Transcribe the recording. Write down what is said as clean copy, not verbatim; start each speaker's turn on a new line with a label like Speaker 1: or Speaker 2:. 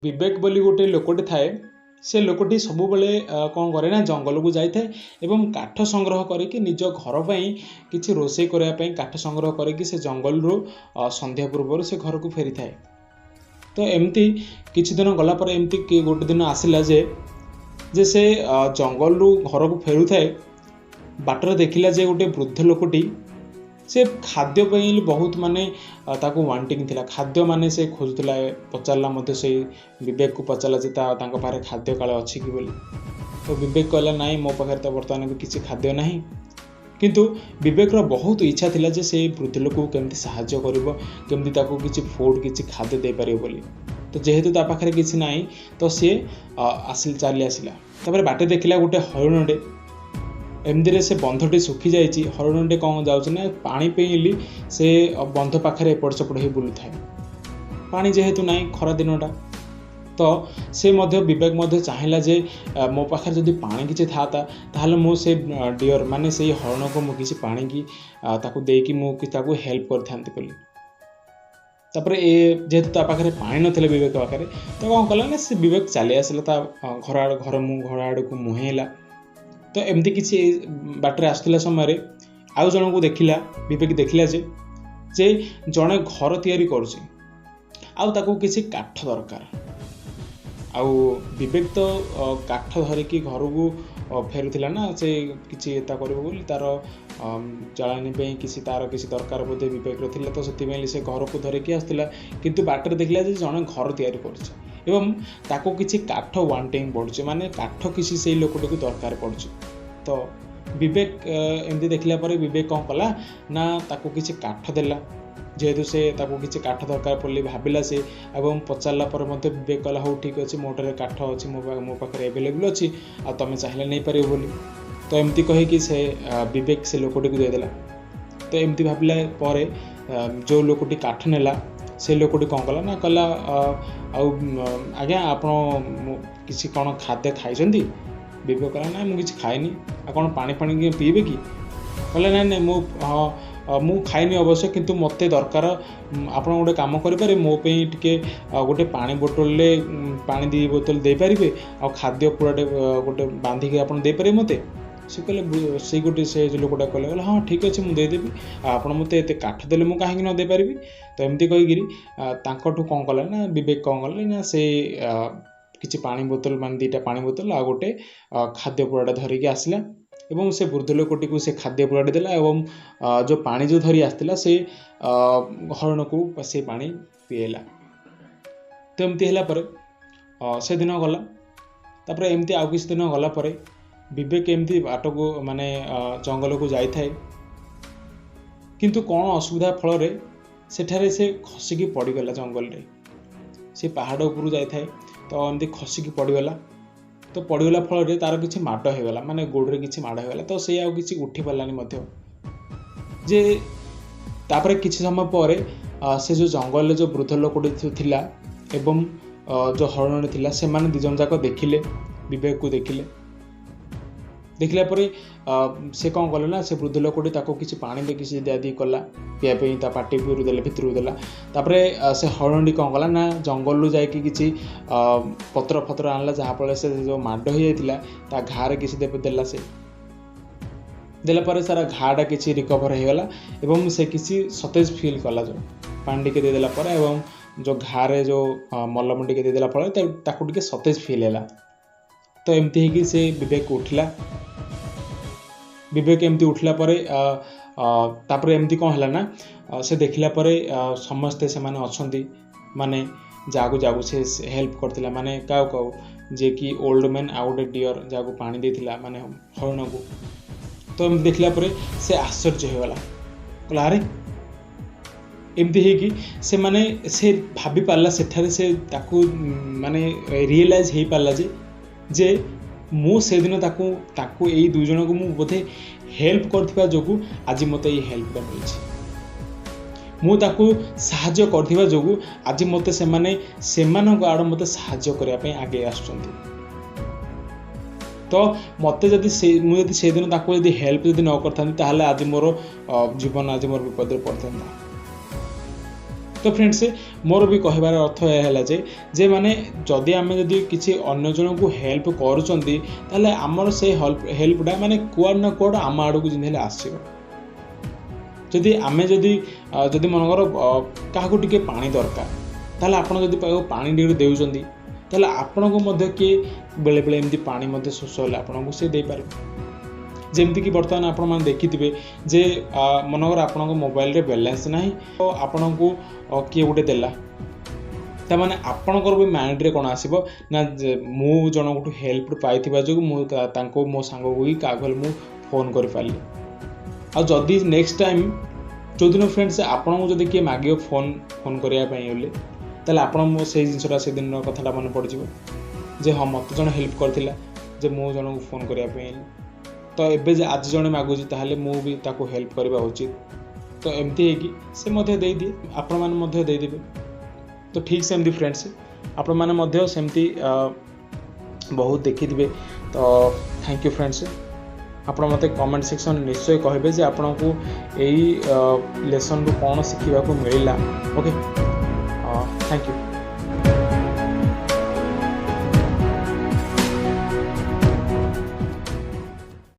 Speaker 1: ବିବେକ ବୋଲି ଗୋଟେ ଲୋକଟେ ଥାଏ। ସେ ଲୋକଟି ସବୁବେଳେ କ'ଣ କରେ ନା ଜଙ୍ଗଲକୁ ଯାଇଥାଏ ଏବଂ କାଠ ସଂଗ୍ରହ କରିକି ନିଜ ଘର ପାଇଁ କିଛି ରୋଷେଇ କରିବା ପାଇଁ କାଠ ସଂଗ୍ରହ କରିକି ସେ ଜଙ୍ଗଲରୁ ସନ୍ଧ୍ୟା ପୂର୍ବରୁ ସେ ଘରକୁ ଫେରିଥାଏ। ତ ଏମିତି କିଛି ଦିନ ଗଲା ପରେ ଏମିତି କି ଗୋଟେ ଦିନ ଆସିଲା ଯେ ସେ ଜଙ୍ଗଲରୁ ଘରକୁ ଫେରୁଥାଏ। ବାଟରେ ଦେଖିଲା ଯେ ଗୋଟେ ବୃଦ୍ଧ ଲୋକଟି ସେ ଖାଦ୍ୟ ପାଇଁ ବହୁତ ମାନେ ତାକୁ ୱାଣ୍ଟିଂ ଥିଲା, ଖାଦ୍ୟ ମାନେ ସେ ଖୋଜୁଥିଲା। ପଚାରିଲା ମଧ୍ୟ, ସେଇ ବିବେକକୁ ପଚାରିଲା ଯେ ତାଙ୍କ ପାଖରେ ଖାଦ୍ୟ କାଳେ ଅଛି କି ବୋଲି। ତ ବିବେକ କହିଲା, ନାଇଁ, ମୋ ପାଖରେ ତ ବର୍ତ୍ତମାନ ବି କିଛି ଖାଦ୍ୟ ନାହିଁ। କିନ୍ତୁ ବିବେକର ବହୁତ ଇଚ୍ଛା ଥିଲା ଯେ ସେଇ ବୃଦ୍ଧ ଲୋକକୁ କେମିତି ସାହାଯ୍ୟ କରିବ, କେମିତି ତାକୁ କିଛି ଫୁଡ଼୍, କିଛି ଖାଦ୍ୟ ଦେଇପାରିବ ବୋଲି। ତ ଯେହେତୁ ତା ପାଖରେ କିଛି ନାହିଁ, ତ ସିଏ ଆସିଲ ଚାଲି ଆସିଲା। ତାପରେ ବାଟେ ଦେଖିଲା ଗୋଟେ ହରିଣଟେ। ଏମିତିରେ ସେ ବନ୍ଧଟି ଶୁଖିଯାଇଛି। ହରିଣଟି କ'ଣ ଯାଉଛି ନା ପାଣି ପିଇଲି, ସେ ବନ୍ଧ ପାଖରେ ଏପଟ ସେପଟ ହେଇ ବୁଲୁଥାଏ। ପାଣି ଯେହେତୁ ନାହିଁ, ଖରା ଦିନଟା, ତ ସେ ମଧ୍ୟ ବିବେକ ମଧ୍ୟ ଚାହିଁଲା ଯେ ମୋ ପାଖରେ ଯଦି ପାଣି କିଛି ଥାଆନ୍ତା, ତାହେଲେ ମୁଁ ସେ ଡିଅର୍ ମାନେ ସେଇ ହରିଣକୁ ମୁଁ କିଛି ପାଣିକି ତାକୁ ଦେଇକି ମୁଁ ତାକୁ ହେଲ୍ପ କରିଥାନ୍ତି ବୋଲି। ତାପରେ ଏ ଯେହେତୁ ତା ପାଖରେ ପାଣି ନଥିଲା ବିବେକ ପାଖରେ, ତ କ'ଣ କଲା ନା ସେ ବିବେକ ଚାଲି ଆସିଲା ତା ଘର ଆଡ଼ ଘର ମୁଁ ଘର ଆଡ଼କୁ ମୁହେଁଇଲା। ତ ଏମିତି କିଛି ବାଟରେ ଆସୁଥିଲା ସମୟରେ ଆଉ ଜଣଙ୍କୁ ଦେଖିଲା। ବିବେକ ଦେଖିଲା ଯେ ଜଣେ ଘର ତିଆରି କରୁଛି ଆଉ ତାକୁ କିଛି କାଠ ଦରକାର। ଆଉ ବିବେକ ତ କାଠ ଧରିକି ଘରକୁ ଫେରୁଥିଲା ନା, ସେ କିଛି ଏତା କରିବ ବୋଲି, ତାର ଜାଳେଣୀ ପାଇଁ କିଛି ତାର କିଛି ଦରକାର ବୋଧେ ବିବେକର ଥିଲା। ତ ସେଥିପାଇଁ ସେ ଘରକୁ ଧରିକି ଆସୁଥିଲା, କିନ୍ତୁ ବାଟରେ ଦେଖିଲା ଯେ ଜଣେ ଘର ତିଆରି କରୁଛି ଏବଂ ତାକୁ କିଛି କାଠ ୱାଣ୍ଟିଂ ପଡ଼ୁଛି, ମାନେ କାଠ କିଛି ସେଇ ଲୋକଟିକୁ ଦରକାର ପଡ଼ୁଛି। ତ ବିବେକ ଏମିତି ଦେଖିଲା ପରେ ବିବେକ କ'ଣ କଲା ନା ତାକୁ କିଛି କାଠ ଦେଲା। ଯେହେତୁ ସେ ତାକୁ କିଛି କାଠ ଦରକାର ପଡ଼ିଲେ ଭାବିଲା ସେ, ଏବଂ ପଚାରିଲା ପରେ ମଧ୍ୟ ବିବେକ କହିଲା, ହଉ ଠିକ୍ ଅଛି, ମୋ ଠାରେ କାଠ ଅଛି, ମୋ ପାଖରେ ଆଭେଲେବୁଲ୍ ଅଛି, ଆଉ ତୁମେ ଚାହିଁଲେ ନେଇପାରିବ ବୋଲି। ତ ଏମିତି କହିକି ସେ ବିବେକ ସେ ଲୋକଟିକୁ ଦେଇଦେଲା। ତ ଏମିତି ଭାବିଲା ପରେ ଯେଉଁ ଲୋକଟି କାଠ ନେଲା, ସେ ଲୋକଟି କ'ଣ କଲା ନା କହିଲା, ଆଉ ଆଜ୍ଞା, ଆପଣ କିଛି କ'ଣ ଖାଦ୍ୟ ଖାଇଛନ୍ତି? ବିବେକ କହିଲା, ନାଇଁ, ମୁଁ କିଛି ଖାଇନି। ଆଉ କ'ଣ ପାଣି ଫାଣି ପିଇବେ କି? କହିଲା, ନାଇଁ ନାଇଁ, ମୁଁ ହଁ ମୁଁ ଖାଇନି ଅବଶ୍ୟ, କିନ୍ତୁ ମୋତେ ଦରକାର, ଆପଣ ଗୋଟେ କାମ କରିପାରିବେ, ମୋ ପାଇଁ ଟିକେ ଗୋଟେ ପାଣି ବୋଟଲରେ ପାଣି 2 ବୋତଲ ଦେଇପାରିବେ ଆଉ ଖାଦ୍ୟ ପୁଡ଼ାଟେ ଗୋଟେ ବାନ୍ଧିକି ଆପଣ ଦେଇପାରିବେ ମୋତେ? ସେ କହିଲେ, ସେଇ ଗୋଟେ ସେ ଯେଉଁ ଲୋକଟା କହିଲା, ହଁ ଠିକ୍ ଅଛି, ମୁଁ ଦେଇଦେବି, ଆଉ ଆପଣ ମୋତେ ଏତେ କାଠ ଦେଲେ ମୁଁ କାହିଁକି ନ ଦେଇପାରିବି? ତ ଏମିତି କହିକିରି ତାଙ୍କଠୁ କ'ଣ କଲା ନା ବିବେକ କ'ଣ କଲା ନା ସେ କିଛି ପାଣି ବୋତଲ, ମାନେ 2ଟା ପାଣି ବୋତଲ ଆଉ ଗୋଟେ ଖାଦ୍ୟ ପୁଡ଼ାଟା ଧରିକି ଆସିଲା ଏବଂ ସେ ବୃଦ୍ଧ ଲୋକଟିକୁ ସେ ଖାଦ୍ୟ ପୁଡ଼ାଟି ଦେଲା ଏବଂ ଯେଉଁ ପାଣି ଯେଉଁ ଧରି ଆସିଥିଲା, ସେ ହରିଣକୁ ସେ ପାଣି ପିଏଇଲା। ତ ଏମିତି ହେଲା ପରେ ସେଦିନ ଗଲା। ତାପରେ ଏମିତି ଆଉ କିଛି ଦିନ ଗଲା ପରେ ବିବେକ ଏମିତି ବାଟକୁ ମାନେ ଜଙ୍ଗଲକୁ ଯାଇଥାଏ, କିନ୍ତୁ କ'ଣ ଅସୁବିଧା ଫଳରେ ସେଠାରେ ସେ ଖସିକି ପଡ଼ିଗଲା ଜଙ୍ଗଲରେ। ସେ ପାହାଡ଼ ଉପରକୁ ଯାଇଥାଏ, ତ ଏମିତି ଖସିକି ପଡ଼ିଗଲା। ତ ପଡ଼ିଗଲା ଫଳରେ ତାର କିଛି ମାଡ଼ ହେଇଗଲା, ମାନେ ଗୋଡ଼ରେ କିଛି ମାଡ଼ ହେଇଗଲା। ତ ସେ ଆଉ କିଛି ଉଠି ପାରିଲାନି ମଧ୍ୟ ଯେ। ତାପରେ କିଛି ସମୟ ପରେ ସେ ଯେଉଁ ଜଙ୍ଗଲରେ ଯେଉଁ ବୃଦ୍ଧ ଲୋକଟି ଥିଲା ଏବଂ ଯେଉଁ ହରିଣଟି ଥିଲା, ସେମାନେ 2 ଜଣ ଯାକ ଦେଖିଲେ, ବିବେକକୁ ଦେଖିଲେ। ଦେଖିଲା ପରେ ସେ କ'ଣ କଲେ ନା ସେ ବୃଦ୍ଧ ଲୋକଟି ତାକୁ କିଛି ପାଣି ଦେଇକି ସେ ଦିଆଦିଇ କଲା ପିଇବା ପାଇଁ, ତା ପାଟି ଭିତରୁ ଦେଲେ, ଭିତରକୁ ଦେଲା। ତାପରେ ସେ ହରିଣଟି କ'ଣ କଲା ନା ଜଙ୍ଗଲରୁ ଯାଇକି କିଛି ପତ୍ର ଫତ୍ର ଆଣିଲା, ଯାହାଫଳରେ ସେ ଯେଉଁ ମାଡ଼ ହେଇଯାଇଥିଲା ତା ଘାରେ କିଛି ଦେଲା। ସେ ଦେଲା ପରେ ସାରା ଘାଟା କିଛି ରିକଭର ହେଇଗଲା ଏବଂ ସେ କିଛି ସତେଜ ଫିଲ୍ କଲା ଯେଉଁ ପାଣି ଟିକେ ଦେଇଦେଲା ପରେ ଏବଂ ଯେଉଁ ଘାରେ ଯେଉଁ ମଲମ ଟିକେ ଦେଇଦେଲା ଫଳରେ ତାକୁ ଟିକେ ସତେଜ ଫିଲ୍ ହେଲା। ତ ଏମିତି ହେଇକି ସେ ବିବେକ ଉଠିଲା। ବିବେକ ଏମିତି ଉଠିଲା ପରେ ତାପରେ ଏମିତି କ'ଣ ହେଲା ନା ସେ ଦେଖିଲା ପରେ ସମସ୍ତେ ସେମାନେ ଅଛନ୍ତି, ମାନେ ଯାହାକୁ ଯାହାକୁ ସେ ହେଲ୍ପ କରିଥିଲା, ମାନେ କାହାକୁ କାହାକୁ, ଯିଏକି ଓଲ୍ଡ ମ୍ୟାନ୍ ଆଉ ଗୋଟେ ଡିଅର୍ ଯାହାକୁ ପାଣି ଦେଇଥିଲା, ମାନେ ହରିଣକୁ। ତ ଏମିତି ଦେଖିଲା ପରେ ସେ ଆଶ୍ଚର୍ଯ୍ୟ ହେଇଗଲା, କହିଲା ଆରେ, ଏମିତି ହେଇକି ସେମାନେ ସେ ଭାବି ପାରିଲା ସେଠାରେ ସେ ତାକୁ ମାନେ ରିଏଲାଇଜ୍ ହେଇପାରିଲା ଯେ ମୁଁ ସେଦିନ ତାକୁ ଏଇ 2 ଜଣଙ୍କୁ ମୁଁ ବୋଧେ ହେଲ୍ପ କରିଥିବା ଯୋଗୁଁ ଆଜି ମୋତେ ଏଇ ହେଲ୍ପଟା ମିଳିଛି। ମୁଁ ତାକୁ ସାହାଯ୍ୟ କରିଥିବା ଯୋଗୁଁ ଆଜି ମୋତେ ସେମାନେ ସେମାନଙ୍କ ଆଡ଼ୁ ମୋତେ ସାହାଯ୍ୟ କରିବା ପାଇଁ ଆଗେଇ ଆସୁଛନ୍ତି। ତ ମୋତେ ଯଦି ସେ ମୁଁ ଯଦି ସେଦିନ ତାକୁ ଯଦି ହେଲ୍ପ ଯଦି ନ କରିଥାନ୍ତି, ତାହେଲେ ଆଜି ମୋର ଜୀବନ ଆଜି ମୋର ବିପଦରେ ପଡ଼ିଥାନ୍ତା। ତ ଫ୍ରେଣ୍ଡସ୍, ମୋର ବି କହିବାର ଅର୍ଥ ଏହା ହେଲା ଯେ ମାନେ ଯଦି ଆମେ ଯଦି କିଛି ଅନ୍ୟ ଜଣଙ୍କୁ ହେଲ୍ପ କରୁଛନ୍ତି, ତାହେଲେ ଆମର ସେ ହେଲ୍ପଟା ମାନେ କୁଆଡ଼ୁ ନା କୁଆଡ଼ୁ ଆମ ଆଡ଼କୁ ଯେମିତି ହେଲେ ଆସିବ। ଯଦି ଆମେ ଯଦି ଯଦି ମନେକର କାହାକୁ ଟିକେ ପାଣି ଦରକାର, ତାହେଲେ ଆପଣ ଯଦି କାହାକୁ ପାଣି ଟିକେ ଦେଉଛନ୍ତି, ତାହେଲେ ଆପଣଙ୍କୁ ମଧ୍ୟ କିଏ ବେଳେବେଳେ ଏମିତି ପାଣି ମଧ୍ୟ ଶୋଷ ହେଲେ ଆପଣଙ୍କୁ ସେ ଦେଇପାରିବ। ଯେମିତିକି ବର୍ତ୍ତମାନ ଆପଣମାନେ ଦେଖିଥିବେ ଯେ ମନେକର ଆପଣଙ୍କ ମୋବାଇଲରେ ବାଲାନ୍ସ ନାହିଁ, ତ ଆପଣଙ୍କୁ କିଏ ଗୋଟେ ଦେଲା, ତାମାନେ ଆପଣଙ୍କର ବି ମାଇଣ୍ଡରେ କ'ଣ ଆସିବ ନା, ମୁଁ ଜଣଙ୍କଠୁ ହେଲ୍ପ ପାଇଥିବା ଯୋଗୁଁ ମୁଁ ତାଙ୍କୁ, ମୋ ସାଙ୍ଗକୁ କି କାହାକୁ ହେଲେ ମୁଁ ଫୋନ୍ କରିପାରିଲି। ଆଉ ଯଦି ନେକ୍ସଟ ଟାଇମ୍ ଯେଉଁଦିନ ଫ୍ରେଣ୍ଡସ୍ ଆପଣଙ୍କୁ ଯଦି କିଏ ମାଗିବ ଫୋନ୍ କରିବା ପାଇଁ ବୋଲି, ତାହେଲେ ଆପଣ ମୋ ସେଇ ଜିନିଷଟା, ସେଦିନର କଥାଟା ମନେ ପଡ଼ିଯିବ ଯେ ହଁ, ମୋତେ ଜଣେ ହେଲ୍ପ କରିଥିଲା ଯେ ମୁଁ ଜଣଙ୍କୁ ଫୋନ୍ କରିବା ପାଇଁ ହେଲି, ତ ଏବେ ଯେ ଆଜି ଜଣେ ମାଗୁଛି, ତାହେଲେ ମୁଁ ବି ତାକୁ ହେଲ୍ପ କରିବା ଉଚିତ। ତ ଏମିତି ହେଇକି ସେ ମଧ୍ୟ ଦେଇଦିଏ, ଆପଣମାନେ ମଧ୍ୟ ଦେଇଦେବେ। ତ ଠିକ୍ ସେମିତି ଫ୍ରେଣ୍ଡସ୍, ଆପଣମାନେ ମଧ୍ୟ ସେମିତି ବହୁତ ଦେଖିଥିବେ। ତ thank you friends. ଆପଣ ମୋତେ କମେଣ୍ଟ ସେକ୍ସନ୍ ନିଶ୍ଚୟ କହିବେ ଯେ ଆପଣଙ୍କୁ ଏଇ ଲେସନ୍ରୁ କ'ଣ ଶିଖିବାକୁ ମିଳିଲା। Okay, thank you.